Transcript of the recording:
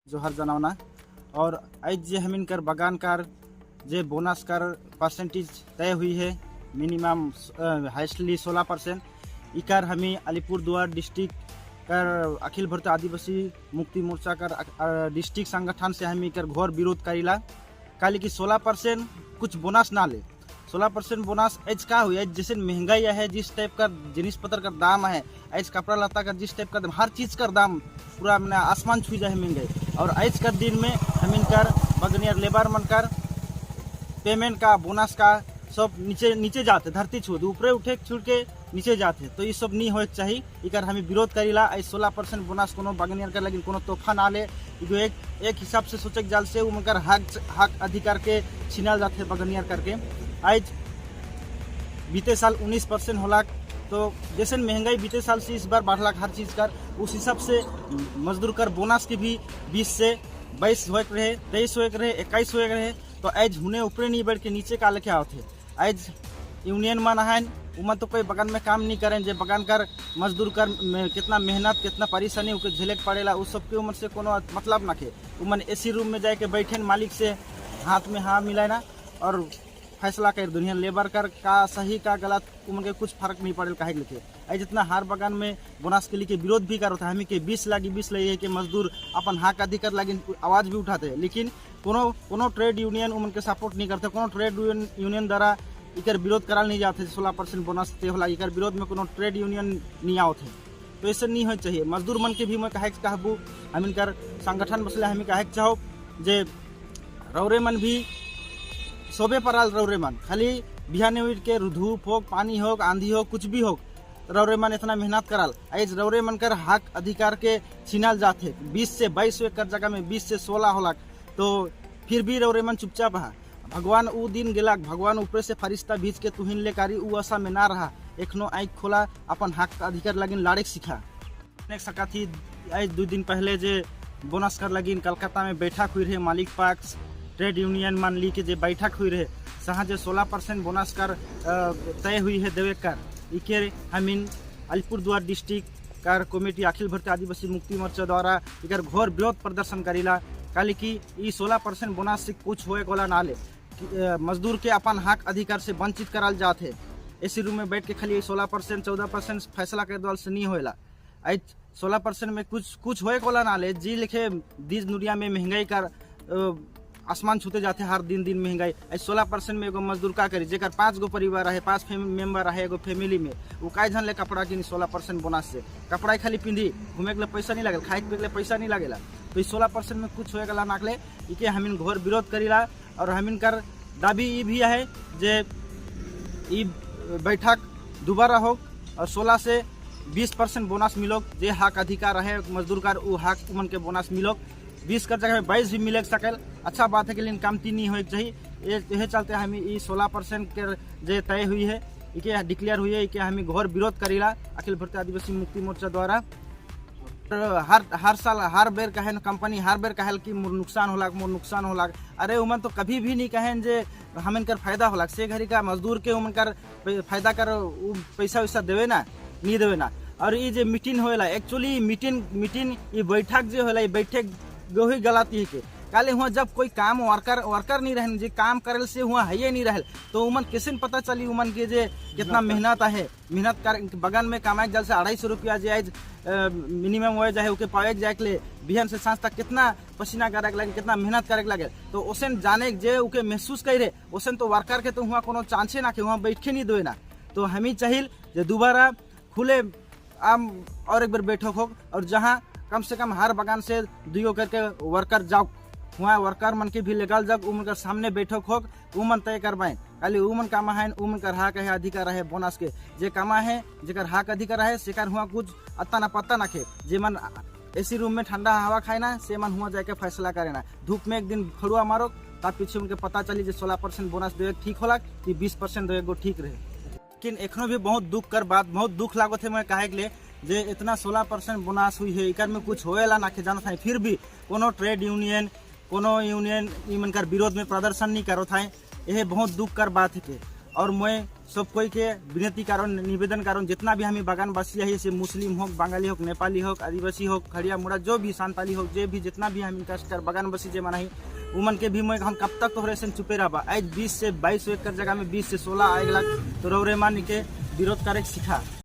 जोहार जनावना। और आज जे हमिन कर बागान कर जे बोनस कर परसेंटेज तय हुई है, मिनिमम हाईएस्टली 16%, इकर हमें अलीपुर दुआर डिस्ट्रिक्ट कर अखिल भारतीय आदिवासी मुक्ति मोर्चा कर डिस्ट्रिक्ट संगठन से हमें कर घोर विरोध करीला। काली कि 16% कुछ बोनस ना ले। 16% बोनस एज का हुई? आज जैसे महंगाई है, जिस टाइप का जिनिस पत्र का दाम है, आज कपड़ा लत्ता का जिस टाइप का दाम, हर चीज़ का दाम पूरा मैंने आसमान छू जाए महंगाई। और आज का दिन में हम इनकर बगनियर लेबर मन कर पेमेंट का, बोनस का सब नीचे नीचे जाते, धरती छू ऊपरे उठे छुड़ के नीचे जाते। तो ये सब नहीं होए चाहिए, इकर हमें विरोध करीला। आई 16% बोनस कोनो बगनियर कर लेकिन कोनो तोहफा ना ले। जो एक एक हिसाब से सोचे जाल से उनकर हक हक अधिकार के छीनल जाते बगनियर करके। आज बीते साल 19% होला, तो जैसे महंगाई बीते साल से इस बार बढ़ला हर चीज़ कर, उस हिसाब से मजदूर कर बोनस के भी 20 से 22 होए रहे, 23 होए रहे, 21 होए रहे। तो आज हुने ऊपरे नहीं बढ़ के नीचे का लेके आवत है। आज यूनियन मन है, उमन तो कोई बगान में काम नहीं करें। जे बगान कर मजदूर कर कितना मेहनत, कितना परेशानी उके झेले के पड़ेला, उस सबके उमन से कोनो मतलब ना के। उमन एसी रूम में जाके बैठे, मालिक से हाथ में हाथ मिलाए ना और फैसला कर दुनिया। लेबर कर का सही, का गलत, उमन के कुछ फर्क नहीं पड़ेल। काहे के लेके आई जितना हार बगान में बोनस के लिए विरोध भी करो था, हमें के 20 लागी 20 लगी के मजदूर अपन हक अधिकार लागी आवाज भी उठाते हैं, लेकिन कोनो कोनो ट्रेड यूनियन उमन के सपोर्ट नहीं करते। कोनो ट्रेड यूनियन द्वारा इकर विरोध कराल नहीं जाते। 16% बोनस ते होला, इकर विरोध में कोनो ट्रेड यूनियन नहीं आवत है। तो ऐसे नहीं होना चाहिए। मजदूर मन के भी मैं कहे कहबू, हम इनकर संगठन बसले हमें कहे चाहो जे रौरे मन भी सोबे पराल। रौरे मन खाली बिहाने उठ के धूप हो, पानी हो, आंधी हो, कुछ भी हो, रौरे मन इतना मेहनत कराल। आज रौरे मन कर हक अधिकार के छीनल जाते। 20 से 22 कर जगह में 20 से 16 होलाक, तो फिर भी रौरे मन चुपचाप है। भगवान ऊ दिन गेलाक, भगवान ऊपर से फरिश्ता भेज के तुहिन ले कारी, ऊ आशा में ना रहा। एखनो आँख खोला, अपन हक अधिकार लगिन लाड़े सीखा सका थी। आज 2 दिन पहले जे बोनस कर लगिन कलकत्ता में बैठक हुई रहे, मालिक पक्ष ट्रेड यूनियन मान ली के जे बैठक हुई रहे, सहाँ जे 16% बोनस कर तय हुई है देवे कर, इके हमिन अलीपुरद्वार डिस्ट्रिक्ट कर कमेटी अखिल भारतीय आदिवासी मुक्ति मोर्चा द्वारा इकर घोर विरोध प्रदर्शन करीला। काली कि ई 16% बोनस से कुछ होए वाला ना ले। मजदूर के अपन हक अधिकार से वंचित कराल जात है। एसी रूम में बैठ के खाली 16%, 14% फैसला कर दल से नहीं होएला। आज 16% में कुछ कुछ होए वाला ना ले। जी लिखे these दुनिया में महंगाई कर आसमान छूते जाते, हर दिन दिन महंगाई। आज 16% में एगो मजदूर का करी? जेकर पाँच गो परिवार है, पांच मेंबर है एगो फैमिली में, वो काय झन ले कपड़ा किनी 16% बोनस से? कपड़ा खाली पिंधी, घूमे के लिए पैसा नहीं लगेला, खाए के लिए पैसा नहीं लगेला। तो इस 16% में कुछ होएगा नाकले। इके हमिन घोर विरोध करीला और हमिन कर दाबी ई भी है जे ई बैठक दोबारा हो और 16 से 20% बोनस मिलो। जे हक अधिकार है मजदूर का, वो हक उमन के बोनस मिलो। 20 कर जगह में 22 भी मिले सकल, अच्छा बात है कि लेकिन कमती नहीं होए चाहिए। ये यही चलते हम ई 16% के जे तय हुई है, इके डिक्लेयर हुई है, इके हमें घोर विरोध करीला अखिल भारतीय आदिवासी मुक्ति मोर्चा द्वारा। हर हर साल, हर बेर कहे कंपनी, हर बेर कहल कि मोर नुकसान होला, मोर नुकसान होला। अरे, उमन तो कभी भी नहीं कहें जे हमन कर फायदा होला। से घड़ी का मजदूर के उमन कर फायदा कर उ पैसा वैसा देवे ना, नहीं देवे ना। और ये जे मीटिंग होएला, एक्चुअली मीटिंग मीटिंग ये बैठक जे होला, ये बैठक वही गलती है के काले हुआ जब कोई काम वर्कर वर्कर नहीं रहन, जे काम करेल से हुआ है नहीं रहल, तो उमन कैसे पता चली उमन के जे कितना मेहनत है? मेहनत कर बगान में कमाए जल से 250 रुपया जे आज मिनिमम वेज है, ओके पावे जाए के लिए बिहान से सांझ तक कितना पसीना करे के लगे, कितना मेहनत करे के लगे। तो ओसन जाने जे ओके महसूस करे ओसन। तो वर्कर के तो हुआ कोनो चांसे ना के वहाँ बैठे नहीं देवे ना। तो हम ही चाहिए जे दोबारा खुले आम और एक बार बैठक हो और जहाँ कम से कम हर बगान से दुगो करके वर्कर जाओ, वहाँ वर्कर मन के भी लेगल जब उन के सामने बैठक हो, उमन तय करवाए। खाली उमन कामा है, उमन कर हक है, अधिकार है बोनस के। जे कामा है, जेकर हक अधिकार है, सेकर हुआ कुछ अत्ता ना पत्ता ना खे। जे मन एसी रूम में ठंडा हवा खाए ना, से मन हुआ जाके फैसला करे ना। धूप में एक दिन खड़ुआ मारो, तब पीछे उनके पता चली जे 16% बोनस देवे ठीक होला कि 20% देवे गो ठीक रहे। लेकिन एखनो भी बहुत दुख कर बात, बहुत दुख लागत है मैं काहे के लिए जे इतना 16% बोनस हुई है, इकर में कुछ होएला ना के जानत है। फिर भी कोनो ट्रेड यूनियन, कोनो यूनियन इमन कर विरोध में प्रदर्शन नहीं करो था। यह बहुत दुख कर बात है के। और मैं सब कोई के विनती कारण निवेदन कारण जितना भी हमें बागानवासी है, से मुस्लिम हो, बंगाली हो, नेपाली हो, आदिवासी हो, खड़िया मुड़ा जो भी संताली हो, जे भी जितना भी हम कास्ट कर बागानवासी जे माना ही उमन के भी मैं हम कब तक तोहरे से चुपे रहा। आज 20 से 22 एकड़ जगह में 20 से 16 आए तो रौरे मान के विरोध करे सीखा।